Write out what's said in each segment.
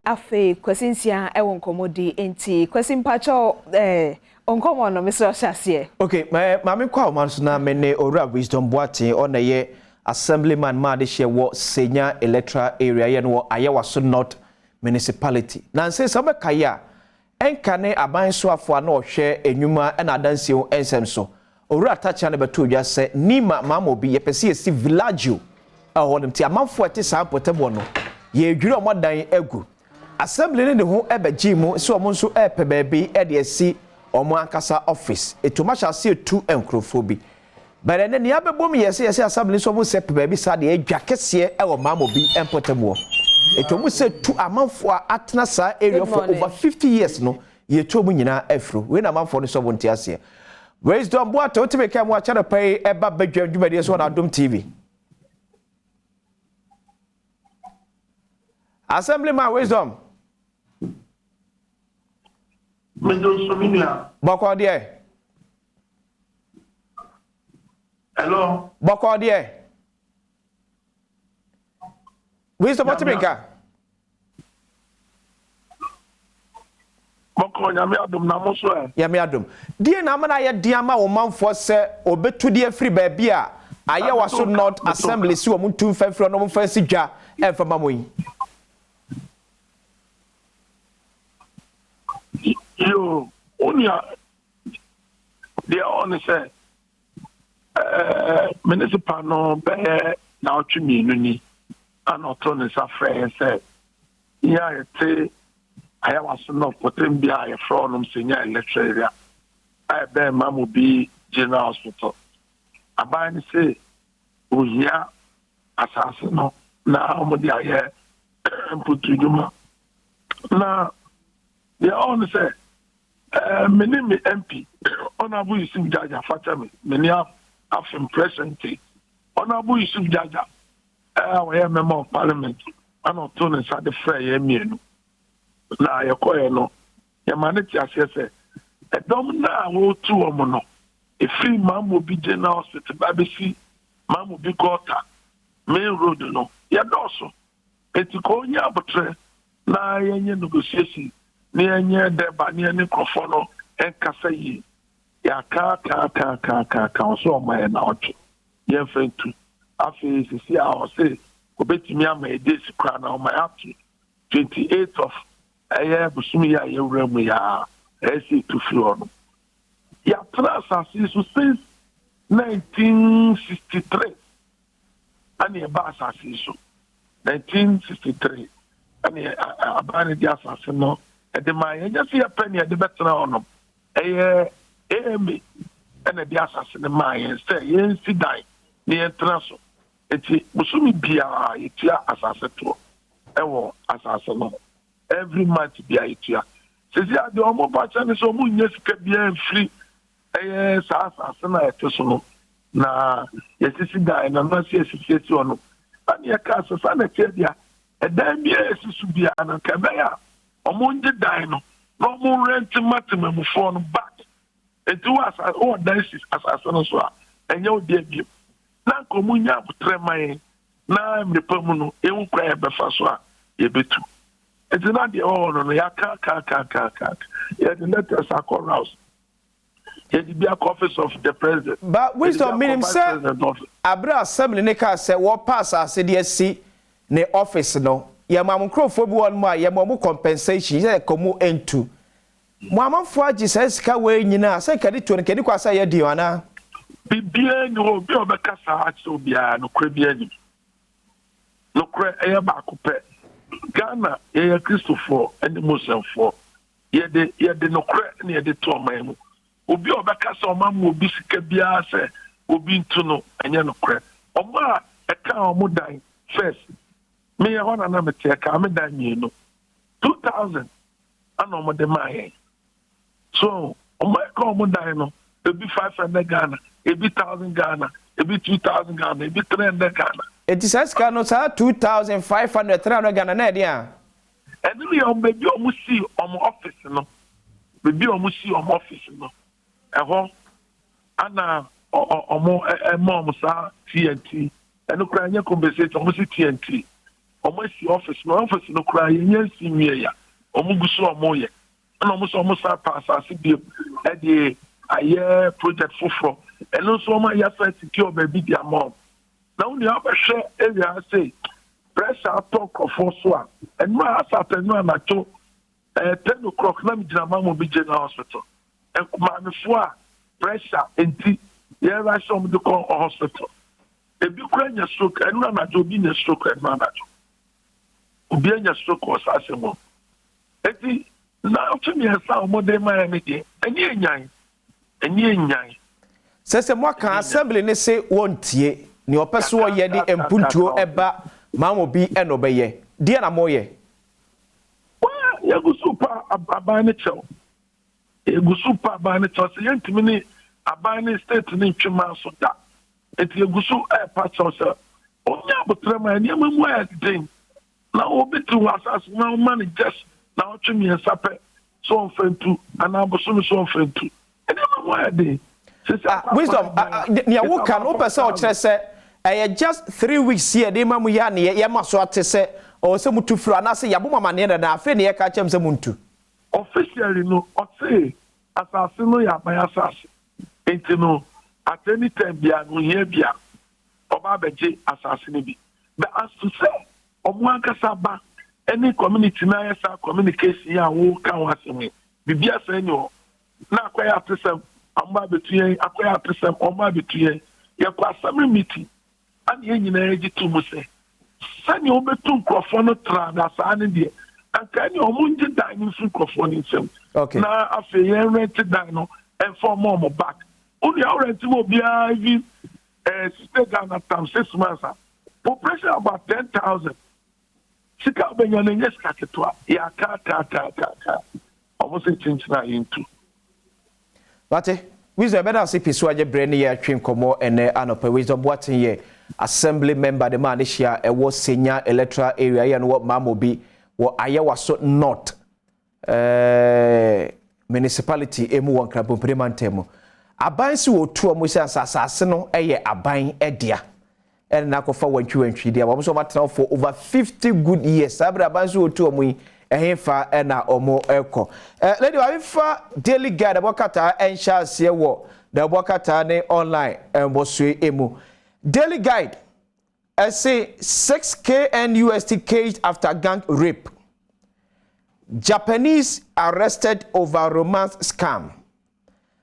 Afei Kwasi Nsia wɔ nkɔmmɔdi nti Kwasi mpakyɛw eh, nkɔmmɔ no mesrɛ hyɛ aseɛ. Okay, ma me nkɔ ahoma no so na me ne Owura Wisdom Boateng, ɔna yɛ Assemblyman ma adehyeɛ wɔ Senya Electoral Area, yɛ no wɔ Ayawaso North Municipality. Na nse sɛ wobɛkae a, ɛnka ne aban soafoɔ a na ɔhwɛ nnwuma na adansie ho nsɛm so, Owura Takyea no bɛtoo dwa sɛ Nima Maamobi yɛpɛ sɛ yɛsi Villaggio wɔ hɔnom nti amanfoɔ a ɛte saa mpɔtam hɔ no yɛredwiri wɔn adan agu. Assembly no de ho bɛgyee mu sɛ wɔn nso repɛ baabi de asi wɔn ankasa office. Ɛtu wɔn ahyɛ aseɛ retu nkurɔfoɔ bi. But ɛnnɛ nea abɛbom yɛ sɛ yɛsɛ Assembly nso wɔn sɛ pɛ baabi saa deɛ ɛyɛ dwa kɛseɛ wɔ Maamobi mpɔtam hɔ. Ɛtu wɔn sɛ tu amanfoɔ a atena saa area for over 50 years no Yɛtu ɔmo nyinaa afiri hɔ. Wei na amanfoɔ no sɛ ɔmo nte aseɛ. Wisdom Boateng wotumi ka mu akyɛ no pɛ yi ɛba badwam dwumadie so wɔ Adom TV. Assemblyman Wisdom. Mejo so me nua. Bɔkɔ deɛ. Hello. Bɔkɔ deɛ. Wisdom wotumi nka. Bɔkɔɔ Nyame adom na mo so ɛ? Nyame adom. Deɛn na ama no ayɛ den ama wo manfoɔ sɛ wɔbɛtu de afiri baabi a Ayawaso North Assembly se wɔn ntu mfa mfiri hɔ na wɔmfa nsi dwa mfa ma mo yi? Yoo, wo nua, deɛ ɔwɔ ne sɛ, ɛɛ, municipal no bɛyɛ naawɔtwe mmienu ni ana ɔtoo ne nsa frɛɛ yɛn sɛ Yɛn a yɛte Ayawaso North pɔtam bi a yɛfrɛ hɔnom Senya Electoral Area a ɛbɛn Mamobi General Hospital. Aban no se ohia asase no na wɔde ayɛ mpuntudwuma. Na deɛ ɔwɔ no sɛ eh, me ne me MP Honorable Yusuf Jaja fakyɛ me, me ne afem pressure nti Honorable Yusuf Jaja a ɔyɛ member of parliament ɛna ɔtoo ne nsa de frɛɛ yɛn mmienu na yɛkɔɛ no yɛma no te aseɛ sɛ ɛdɔm no a wɔretu wɔn no ɛfiri Mamobi General Hospital ba bɛsi Mamobi Gɔta main road no yɛdɔɔso enti ka ɔnya abotrɛ na yɛnyɛ negotiation na yɛnyɛ dɛba na yɛne nkurɔfoɔ no nkasa yie. Yɛaka aka aka aka aka aka ɔsɛ ɔma yɛn naawɔtwe yɛmfa ntu. Afei sisi a ɔse obetumi ama yɛ days koraa na ɔma yɛ up to 28 of ɛyɛ bosom yi a yɛwura mu yi a ɛyɛ sɛ yɛtu firi hɔ no. Yɛatena asase yi so since 1963 ɛne ɛba asase yi so 1963 ɛne aban no de asase no ɛde maa yɛn. Ɛnyɛ sɛ yɛpɛ ne yɛde bɛtena hɔ nom. Ɛyɛ AMA na ɛde asase no maa yɛn sɛ yɛnsi dan na yɛntena so. Enti bosome biara yɛtua asase toɔ wɔ asase no ho. Every month biara yɛtua. Seesei a deɛ wɔba kyɛ ne sɛ wɔnnya sika biara mfiri ɛyɛ saa asase no a yɛte so no na yɛsisi dan no anaasɛ yɛsisi asi hɔ no. Ɛna yɛkaa sɛ saa na ɛteɛ deɛ a, ɛdan biara a ɛsi so biara no nka ɛbɛyɛ a Ɔmo ngye dan no na ɔmo rent ma temamufoɔ no back. Nti wo asa wowɔ dan si asase no so a ɛnyɛ wo dea biom. Na anka ɔmo nya aboterɛ ma yɛn na mmere pa mu no yɛhu kwan a yɛbɛfa so a yɛbɛtu. Nti na deɛ ɛwɔ hɔ no no yɛaka aka aka aka aka aka. Yɛde letters akɔ rouse. Yɛde bi akɔ office of the president. Ba Yɛde bi Wisdom, akɔ menim vice sɛ president office. aberɛ a Assembly no kaa sɛ wɔrepɛ asase de asi ne office no, yɛmaa mo nkorɔfoɔ bi wɔ hɔnom a yɛma wɔn compensation sɛ nka wɔn ntu. Mo amanfoɔ agye saa sika wei nyinaa sɛ nka de tuo no, nka ɛni kwan sɛ ɛyɛ den o anaa? Biribiara nni hɔ, obi a ɔbɛka saa akyerɛ wo biara, nokorɛ biara nnim. Nokorɛ ɛyɛ baako pɛ. Ghana, yɛyɛ Kristofoɔ ne Muslimfoɔ. Yɛde yɛde nokorɛ na yɛde to ɔman mu. Obi a ɔbɛka sɛ ɔma ma obi sika biara sɛ obi ntu no, ɛnyɛ nokorɛ. Wɔn a ɛkaa wɔn dan first, me ɛhɔ na na mete, ɛkaa me dan mmienu, 2000 ɛna wɔde maa yɛn. So wɔn a ɛka wɔn dan no, ebi 500 Ghana, ebi 1000 Ghana, ebi 2000 Ghana, ebi 300 Ghana. Enti saa sika no, saa 2500, 300 Ghana na ɛdeɛn a? Ɛno ne wɔn baabi a wɔsii wɔn office no, baabi a wɔsii wɔn office no, ɛhɔ ana wɔn ɛma wɔn saa TNT, ɛno koraa ɛnyɛ compensation, wɔn si TNT. Wɔn asi office no, office no koraa yɛnya nsi nwie ya. Wɔn gu so a wɔyɛ. Ɛna wɔn nso wɔn san pa asase bio ɛde ayɛ project foforɔ. Ɛno nso wɔn ayɛ asan secure baabi de ama wɔn. Na wo nua wobɛhwɛ area ha sei, pressure atɔ nkurɔfoɔ so a, ɛno a asat ɛno anadwo ɛɛ 10 o'clock na megyina Mamobi General Hospital. Maamefoɔ a pressure nti yɛra hyɛ wɔn de kɔ hospital. Ebi kura nya stroke ɛno anadwo, obi nya stroke ɛno anadwo. Obi anya stroke wɔ saa asɛm mu. Eti na ɔtwe 3 a wɔde ma yɛn no deɛ, ɛni enyan, ɛni enyan. Sɛ moaka assembly ne se wɔntie nea ɔpɛ so ɔyɛ de mpuntuo ɛba Maamobi ɛna ɔbɛyɛ deɛ na moyɛ. Waa, yɛgu so pa aban ne kyɛw, yɛgu so pa aban ne kyɛw sɛ yɛntumi ne aban ne state ne ntwe maa so da, eti yɛgu so ɛɛpa kyɛw sɛ onye abotire ma nneɛma mu ayɛ den na obi te wɔ asase na ɔma ne just na ɔtwe 3 pɛ so ɔmfa ntu anaa abosom so ɔmfa ntu, nneɛma mu ayɛ den. Ah, Wisdom, ah, ah, nea woka no, wopɛ sɛ ɔkyerɛ sɛ ɛyɛ just 3 weeks yɛ de ma mu yɛ a ne yɛma so ate sɛ ɔwɔ sɛ mutu firi anaasɛ yɛabɔ mo amanneɛ dada, afei ne yɛka kyerɛ m sɛ muntu? Officially no, ɔse asase no yɛ aban asase, nti no at any time bia no ohia bia ɔba abɛgye asase no bi, but as to sɛ ɔmo ankasa ba ɛne community na ayɛ saa communication yi a wɔka ho asɛm yi, biribi asɛn ni hɔ na akɔyɛ atesɛm ɔmo ba abɛtu yɛn, akɔyɛ atesɛm ɔmo ba abɛtu yɛn. Yɛkɔ assembly meeting ana yɛn nyinaa gye to mu sɛ sɛnea wɔbɛtu nkurɔfoɔ no tra na saa ne deɛ anka ɛne ɔmo ngye dan no mfiri nkurɔfoɔ no nsam na afei yɛn rent dan no ɛmfa ɔmo back. Onua, wo rent ma obiara even sixty Ghana tam 6 months a, population about 10,000, sika wobɛnya no ɛnyɛ sika ketewa. Yɛakaakaakaaka ɔmo sɛ kyenkyene a yɛntu. Wate, Wisdom, ɛbɛda ase pii so agye berɛ ne yɛatwe nkɔmmɔ ɛnɛ anɔpɛ. Wisdom Boaten yɛ assembly member de maa ne hyia ɛwɔ Senya electoral area yɛ no wɔ Maamobi wɔ Ayawaso North Municipality emu wɔ Nkrabompire mantam mu. Aban si wɔtu ɔmo sɛ asase no yɛ aban ɛdea ɛna n'akɔfa wantwiwantwi deɛ wɔn nso wɔn atena for over 50 good years. Saa abiri aban so wɔtu ɔmo yi, ɛhe fa ɛna ɔmo ɛkɔ? Lady wabefa Daily Guide ɛbɔ kataa ɛnhyɛ aseɛ wɔ na ɛbɔ kataa ne online ɛnbɔsoe emu. Daily Guide ɛse six KNUST caged after gang rape, Japanese arrested over romance scam,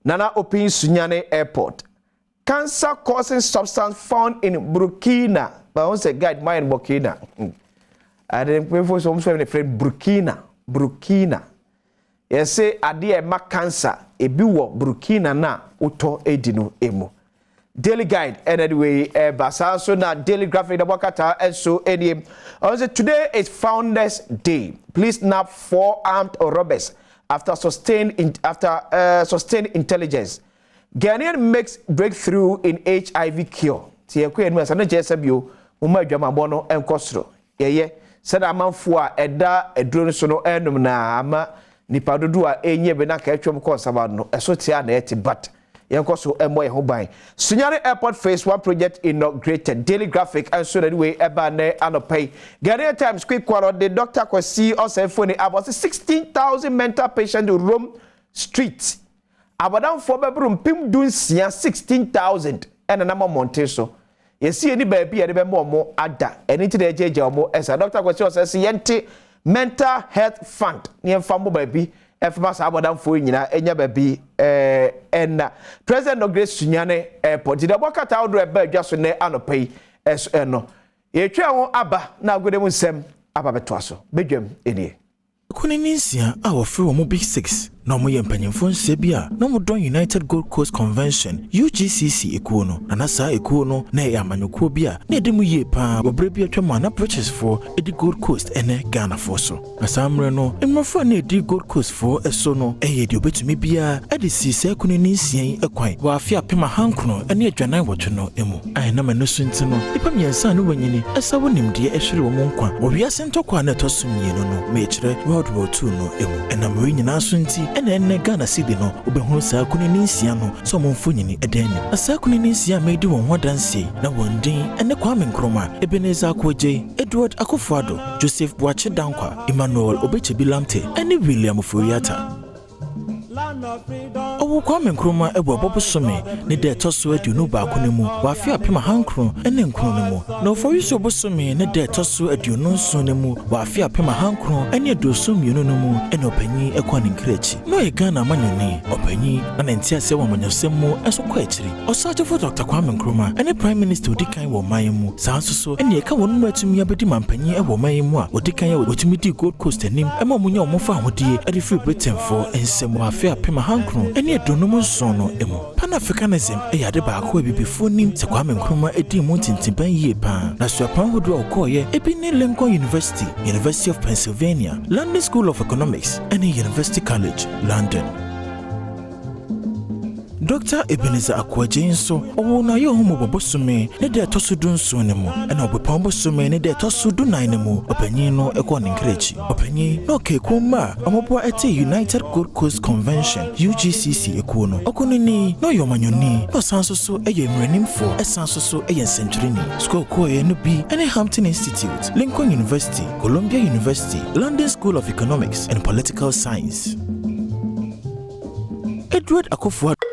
Nana open Sunyani Airport, cancer causing substance found in Burkina. But wɔn sɛ guide mayɛ no Burkina ade mpanyinfoɔ sɛ wɔn nso yɛ frɛ Burkina. Burkina yɛsɛ adeɛ a ɛma cancer ebi wɔ Burkina na wotɔ edi no emu. Daily Guide ɛna de wei ɛba. Saa nso na Daily Graphic na bɔkata ɛnso ɛnie. Ɔno sɛ today is Founders Day, police nab four armed robbers after sustained intelligence, Ghanaian makes breakthrough in HIV cure. Ti yɛ kɔ yɛn mu ɛsɛ ne kyerɛ sɛ bio mo ma adwamabɔ no nkɔ soro, yɛyɛ sɛdeɛ amanfoɔ a ɛda aduro no so no ɛnum na ama nipa dodoɔ a ɛnyɛ bi na ka atwam kɔ nsaba no ɛso te a na ɛte, but yɛnkɔ so mmɔ yɛn ho ban. Sunyani Airport phase one project inaugurated. Daily Graphic nso na anyway ɛba ne anɔpa yi. Ghanaian Times quick one, ɔde Dr Kwasi Ɔsɛnfo abɔ sɛ 16,000 mental patients roam street. Abɔdanfoɔ bɛboro 16,000, 16,000 ɛna nam ɔmmɔnten so. Yɛsi yɛ ni baabi a yɛde bɛma ɔmo ada, ɛne ti na ɛgyegye ɔmo ɛsa. Dr Kwasi Ɔsɛ sɛ yɛnte mental health fund ne yɛmfa mbɔ baabi ɛfama saa abɔdanfoɔ yi nyinaa ɛnya baabi ɛna President inaugurate Sunyani Airport. Nti deɛ kata ahodoɔ ɛba adwa so nɛ anɔpa yi ɛso ɛno yɛtwa ho aba na agode mu nsɛm aba bɛtoa so bɛdwam ɛnie. Akunini 6 a wɔfrɛ wɔn mu Big Six na wɔyɛ mpanyimfoɔ 6 bi a na wɔdɔn United Gold Coast Convention, UGCC ekuo no, na na saa ekuo no na ɛyɛ amanyɔkuo bi a na ɛdi mu yie paa wɔ berɛ bi atwa mu a na Britishfoɔ di Gold Coast ne Ghanafoɔ so. Na saa mmerɛ no, mmorɔfo a na ɛdi Gold Coast foɔ so no ɛyɛ deɛ obɛtumi biara de sii saa akunini 6 yi kwan wɔ afe 1948 no mu a ɛnam ɛno so nti no, nnipa 3 a ne wɔanyini ɛsa wɔ nimdeɛ ɛhwere wɔn nkwa wɔ wiase ntɔkwa a na ɛtɔ so mmienu no, mekyerɛ World War II no mu. Ɛnam wei nyinaa so nti Ɛna ɛnnɛ Ghana cedi no, wobɛhunu saa akunini nsia no sɛ wɔn mfonini da anim. Na saa akunini nsia a meredi wɔn ho adanseɛ yi, na wɔn din ne Kwame Nkrumah, Ebenezer Ako Adjei, Edward Akufo-Addo, Joseph Boakye Danquah, Emmanuel Obetsebi Lamptey ne William Ofori-Atta. Ɔwoo Kwame Nkrumah wɔ Ɔbɔ bosome ne da ɛtɔ so 21 no mu wɔ afe 1909 no mu, na Oforisuo bosome ne da ɛtɔ so 27 no mu wɔ afe 1972 no mu na ɔpanyin kɔɔ ne nkra akyi. Na ɔyɛ Ghana amanyɔni, ɔpanyin, na ne nteaseɛ wɔ amanyɔsɛm mu nso kɔ akyiri. Ɔsagyefo Dɔkta Kwame Nkrumah ne Prime Minister a ɔdi kan wɔ ɔman yi mu. Saa nso so na ɛka wɔn mu atumi abɛdi mampanyin wɔ ɔman yi mu a wɔdi kan a wɔtumi dii Gold Coast anim ma wɔnyaa wɔn fawohodie de firii Britainfoɔ nsam wɔ afe 1957 no mu. Pan-Africanism yɛ ade baako a Abibifoɔ nim sɛ Kwame Nkrumah dii mu ntintimban yie pa ara, na suapɔn ahodoɔ a ɔkɔeɛ bi ne Lincoln University, University of Pennsylvania, London School of Economics ne University College London. Dɔkta Ebenezer Ako-Adjei nso, wɔwoo no Ayɛwohomobɔ bosome ne da a ɛtɔ so dunson no mu, ɛna Ɔbepɔn bosome ne da a ɛtɔ so dunan no mu, ɔpanyin no kɔɔ ne nkra akyi. Ɔpanyin na ɔka ekuo mma a wɔboa tee United Gold Coast Convention, UGCC, ekuo no. Ɔkunini na ɔyɛ ɔmanyɔni, na ɔsan nso so yɛ mmaranimfoɔ, ɛsan nso so yɛ nsɛntwerɛni. Sukuu a ɔkɔeɛ no bi ne Hampton Institute, Lincoln University, Columbia University, London School of Economics and Political Science. Edward Akufo-Addo.